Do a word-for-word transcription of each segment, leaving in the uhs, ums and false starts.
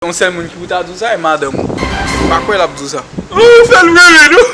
Yon sèl moun ki pou ta di w sa, e madanm ou. M pa kwè l ap di w sa. Ou fè l rele nou.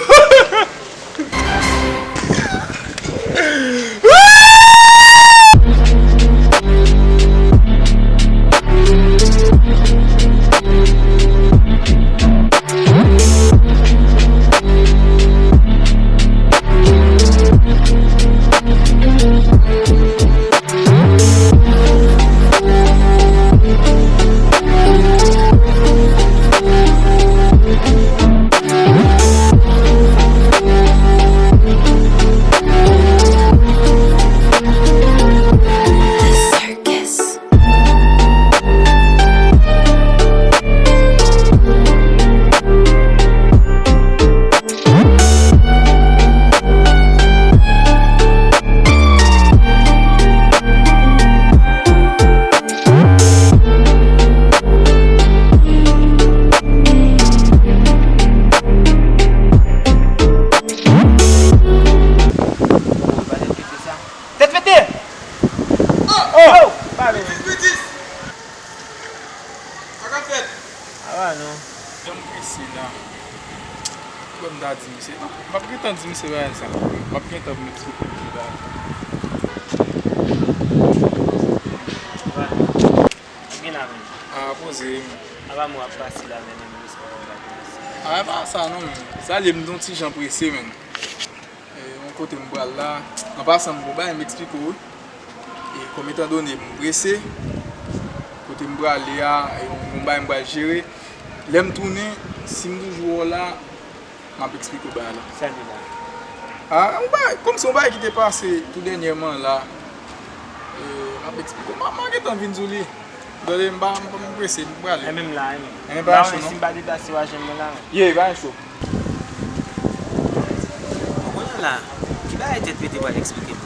Tèt pete! Oh! Oh! Pale. Sa k ap fèt? Ava non. Jan m prese la. Kòm m ta di misye. M ap gentan di misye bagay sa. M ap gentan pou m eksplike misye bagay sa. Ava non. Ap gen la menm. A, poze menm. Ava mwen ap pase la menm, menm respè mwen pa gen. A, e pa sa non menm. Sa li m t on ti jan prese menm. E, yon kote m pral la. An pasan, m gon bagay m eksplike w, wi. E, kòm etan done m prese, kote m prale a, e, yon, yon bagay m pral jere. Lè m tounen, si m toujou wè w la, m ap eksplike w bagay la. Sa li la? A, yon bagay, kòmsi yon bagay ki te pase tou dènyèman la. E, m ap eksplike w. M, m gentan vin sou li. Tande, m pa, m pa, m prese, m prale. E menm la, e menm. E menm pa yon cho, non? Si m pa deplase, w a jwenn mwen la, menm. Ye, pa yon cho. Bon, kounye a la, ki bagay tèt pete pral eksplike m la?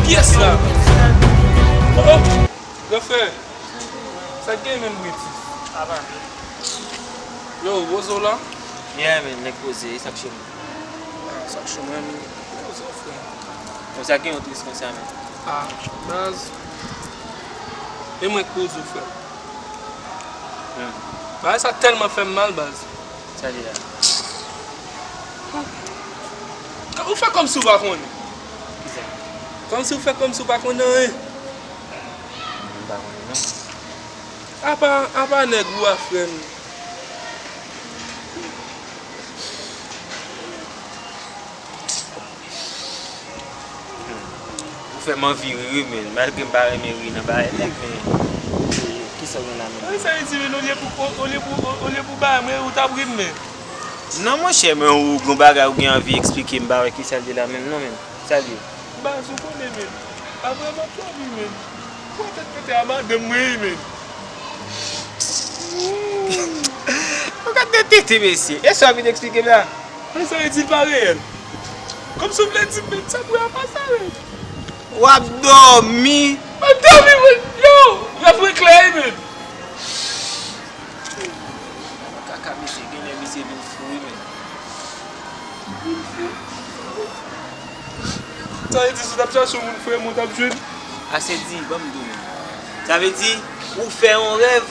Kiyès la? Oh, oh. Gran frè, sa k gen menm, Britis? Apa. Yo, poze w la? Yeah, man, nèg poze, e sa k cho menm? Ah, sa k cho menm, poze w, frè. Konsa gen yon tris konsa, man. Ah, baz. E mwen k poze w, frè. Hmm. Bagay sa tèlman fè m mal, baz. Sa li la? Ou fè kòmsi w pa konnen. Kisa? Kòmsi w fè kòmsi w pa konnen anyen. M pa konnen non. Apa, apa nèg ou a, frè m. Ou fè m anvi ri, wi, men. Malgre m pa renmen ri nan bagay nèg, men. Kisa w gen la menm? Sa vle di, men, olye pou, olye pou, olye pou bagay mwen, ou t ap ri m, men. Non, monchè, men ou gon bagay ou gen anvi eksplike m, pa wè kisa l ye la menm, non, men. Sa l ye? Baz, ou konnen, men. Apre m ap dòmi, men. Pran tèt pete a madanm mwen, men. Ou ka tèt tete, mesye. E sa w vin eksplike m la? Sa vle di l pa reyèl. Kòmsi w vle di m, men, sa m wè a pa sa, men. W ap dòmi? M ap dòmi, men. Yo, lè mwen klè, men. Kaka misye, genlè misye vin fou wi, men. Sa vle di si w t ap chache yon moun, frè mwen, w t ap jwenn? Ase di, ban m di w, men. Sa vle di, ou fè yon rèv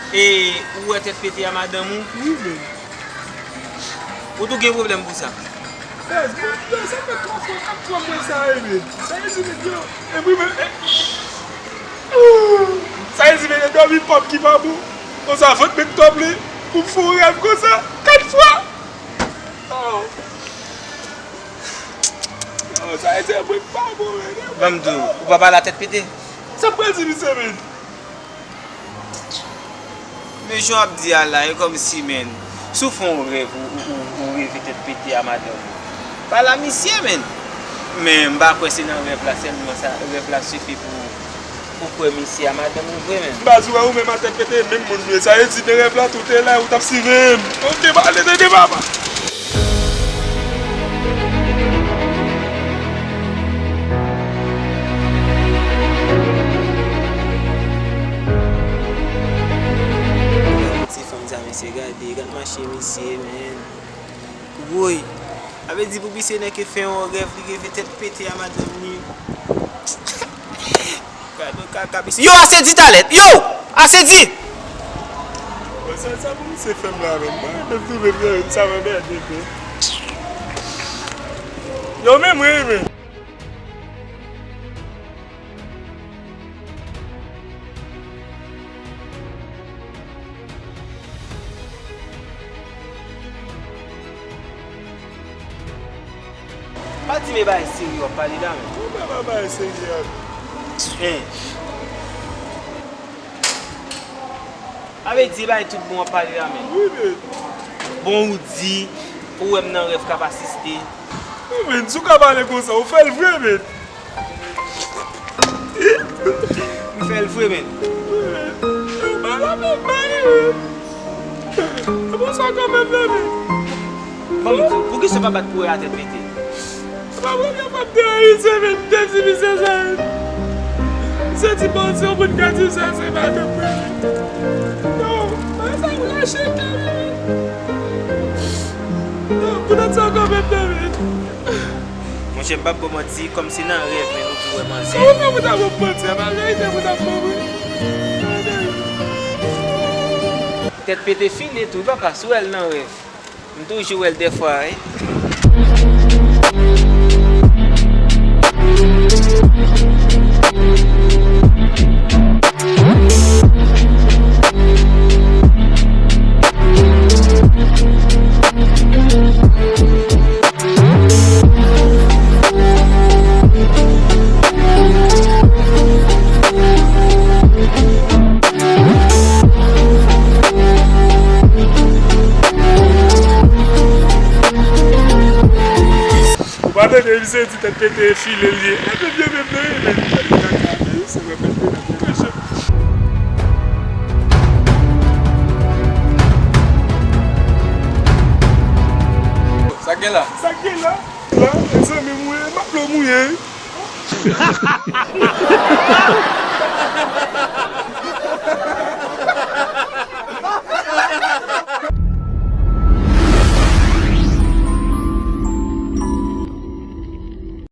e ou wè tèt pete a madanm ou? Wi, men. Ou tou gen pwoblèm pou sa? Baz, mwen, yo, sa fè twa fwa, kat fwa m wè sa, e, men. Sa vle di, men, yo, e wi, men, e, sa vle di, men, e dòmi pa m ki pa bon. Konsa, vant mwen k tonbe, pou m fè yon rèv konsa, kat fwa. Oh. Oh, sa vle di, mwen k pa bon, men. Ban m di w, ou pa pale a tèt pete? Sa m pral di misye, men? Men jan w ap di a la, e kòmsi, men, Si w fè yon rèv, ou, ou, ou, ou reve tèt pete a madanm ou, pale a misye, menn. Men m pa kwè se nan rèv la sèlman sa, rèv la sifi pou, pou kwè misye a madanm ou vre, menn. M pa di w wè ou menm a tèt pete, menm moun nou ye. Sa vle di nan rèv la tou te la, ou t ap siveye m. Ok, pale, tande papa. Ti fanm sa, mesye, gade, gad mache misye, menn. Woy. Sa vle di pou misye nèk fè yon rèv, li reve tèt pete a madanm li. Gade yon kaka misye. Yo, ase di talè. Yo! Ase di! Bon, sa, sa pou misye fè m la, menn. Mwen menm tou, menm, menm, sa mwen mède, menn. Yo, menm, wi, menn. Pa di m e bagay serye w ap pale la, menn. Ou pa bagay serye a. Hein. Sa vle di e bagay tout bon w ap pale la, menn. Wi, menn. Bon, ou di, ou wè m nan rèv k ap asiste. Wi, menn, si w ka pale konsa, ou fè l vre, menn. M fè l vre, menn. Ba la menm, ba li, menn. Bon, sa kanmenm, non, menn. Ban m di w, poukisa w pa bat kouri a tèt pete? Se pa premye fwa m te anrive, menn, m te di misye sa, menn. Misye di, bon, se yon moun ka di sa, se pa vre, menn. Non, bagay sa rache kè m, menn. Non, poutèt sa kanmenm, non, menn. Monchè, m p ap ba w manti, kòm se nan rèv, men ou di w wè manzè. Kòman fè pou ta ban m manti? A pa verite pou ta ban m, wi. Tèt pete file tou, papa, si w wè l nan rèv. M toujou wè l dèfwa, wi. Ou pa tande misye di tèt pete e file l ye. Epi byen menm nan ye, men li tèt kaka, men se mwen mèt li nan pwojè. Sa k gen la? Sa k gen la? La, mezanmi, mouye, m ap lo mouye.